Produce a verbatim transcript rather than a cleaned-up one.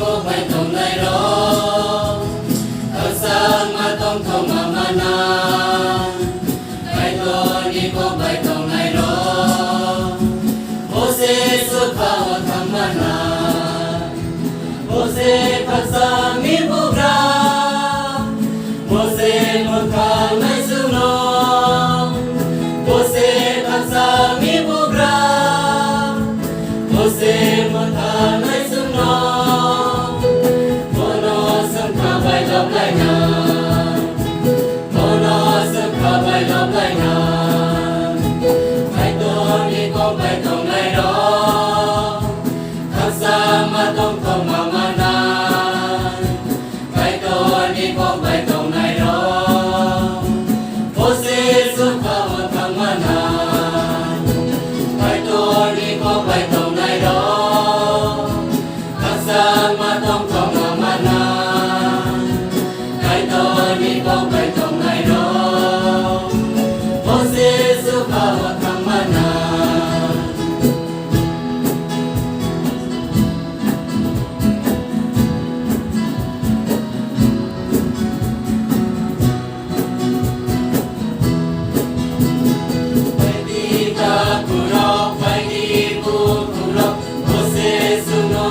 Kok bai tongnai rok, khakchangma tongthokma mana. Kaitorni kok bai tongnai rok, bo se sukha o thangmana. Bo se khakchangni bugra, bo se mwthangnaisingno, bo se khakchangni bugra, bo se mwthangnaisingno, bono sengkha bai lob laina, bono sengkha bai lob laina. Kaitorni kok bai tongnai rok, khakchangma tongthokma mana. Kaitorni kok bai tongnai rok, bo se sukha o thangmana. Kaitorni kok bai tongnai rok, khakchangma tongthokma mana. Kaitorni kok bai tongnai rok, bo se sukha o thangmana. Baidi takhurok, baidi bukhurok, bo se chwngno